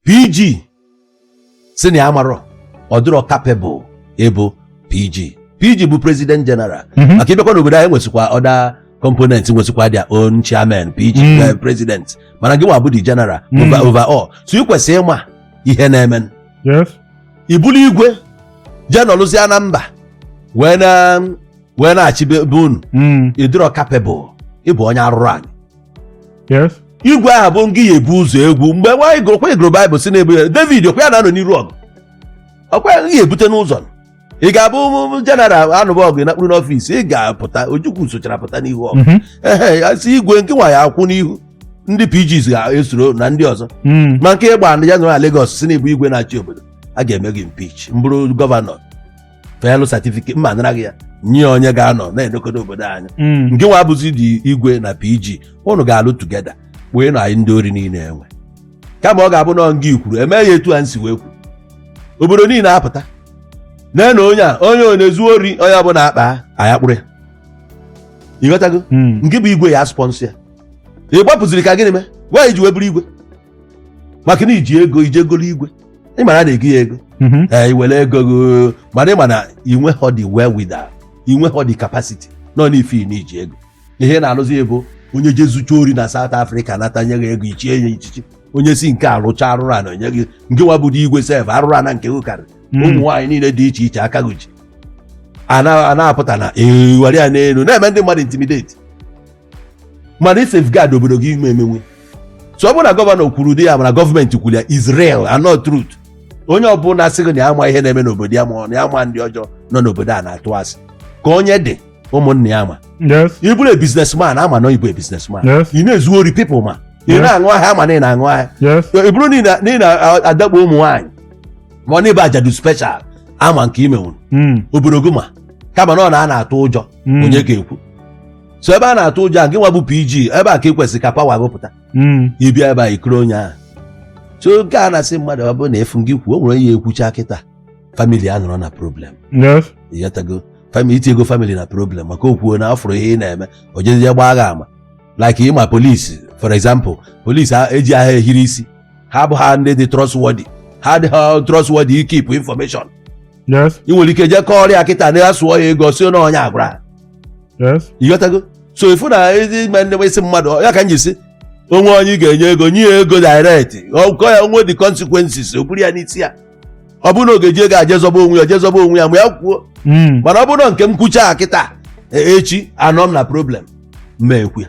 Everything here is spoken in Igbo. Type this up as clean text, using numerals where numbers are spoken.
PG si na ya amarọ, ọ dịrọ capable ịbụ PG. PG bụ president general. Maka ịbịakwa n'obodo anyị, nwesịkwa other components, nwesịkwa their own chairman, PG, president, mana gị nwa bụ the general over, over all, so ị kwesịrị ịma ihe na-eme. I buru igwe jee nọlụzie na mba wee na-achị be unu, ị dịrọ capable ịbụ onye arụrụ anyị. Igwe ahụ bụ ngị ya ebu ụzọ egwu mgbe nwaanyị gụrụ kwa ịgụrụ Baịbụl si na-ebu ya. David ọkwa ya na-anọ n'iru ọgụ, ọkwa ya ga ebute n'ụzọ. Ị ga-abụ general anụba ọgụ na kpụrụ n'ọfịs, ị ga-apụta. Ojukwu sochara pụta n'ihu ọgụ. Ehe, asị igwe nke nwa ya akwụ n'ihu, ndị PGs ga-esoro na ndị ọzọ. Ma nke ịgba ndị ya nọrọ na Lagos si na-ebu igwe na-achị obodo, a ga-eme gị impeach. Mbụrụ governor felụ certificate mma nara gị ya nye onye ga-anọ na-edokodo obodo anya. Nke nwa abụzi dị igwe na PG, unu ga-alụ together wee na anyị ndị ori niile enwe, kama ọ ga-abụ nọ nga ikwuru eme ya etu a nsi wee kwu, obodo niile apụta nee na onye a onye ọ na-ezu ori, onye ọbụla akpa anyị akpụrụ ya. Ịghọtago? Mm. Nke bụ igwe ya sponsor ya, ị gbapụziri ka gịnị mee gwa iji wee bụrụ igwe? Maka na iji ego ije golo igwe, ị mara na ego ya ego. Ee, i were ego gị, mana ị ma na ị nweghọ the wherewithal, ị nweghọ the capacity nọ n'ife na iji ego. Ihe na-alụzi bụ onye je zucha ori na South Africa nata nye gị ego, ichie ya ichichi. Onye si nke arụcha arụrụ ana onye gị, nke nwa bụ igwe sef arụrụ ana nke gị karịrị. Ụmụ nwaanyị niile dị iche iche aka gị ji a na-apụta na ewere ya n'elu na-eme ndị mmadụ intimidate, mana safeguard obodo gị ime emenwe. So ọ bụrụ na governor kwuru dị ya, mana gọọmenti kwuru ya is real and not truth. Onye ọbụla sị gị na ya ama ihe na-eme n'obodo ya, ma ọ na ya ama ndị ọjọọ nọ n'obodo a, na-atụ asị ka onye dị ụmụnne ya ma. Ị bụrụ a businessman, ama na ịbụ a businessman. Ị na-ezu ori, people ma. Ị na-aṅụ ahịa, ama na ị na-aṅụ ahịa. Ị bụrụ na ị na-adakpo ụmụ nwaanyị, ma ọ na-ebe ajadu special, ama nke imenwuru. Obodo gị ma, kama na ọ na a na-atụ ụjọ. Onye ga-ekwu so ebe a na-atụ ụjọ a, gị nwa bụ PG, ebe a ka ị kwesịrị ka power gụpụta. Ịbịa ebe a ikiri onye ahụ. So nke a na-asị mmadụ, ọ bụrụ na efu gị kwuo, o nwere onye ya ekwucha kịta, family a nọrọ na problem. Ịghọtago? Family iti ego, family na problem, maka o kwuo na afụrụ ihe ị na-eme, o jezie gbaa gị ama like ịma police, for example. Police eji agha ehiri isi ha bụ ha ndị dị trustworthy, ha adịghị trustworthy keep information. Ị nwere ike jee kọọrọ ya kịta na ya sụọ ya ego, si na onye agwara. Ịghọtago? So ifu na ezi ime ndị isi mmadụ ya ka m ji si onwe onye ị ga-enye ego, nye ya ego direct, ọkọ ya onwe the consequences, o buru ya n'isi ya. Ọ bụrụ na ọ ga-eji ego aje zọba onwe ya, je zọba onwe ya ma ya kwuo. Mana ọ bụrụ na nke m kwucha kịta, echi anọ m na problem, mma ekwu ya.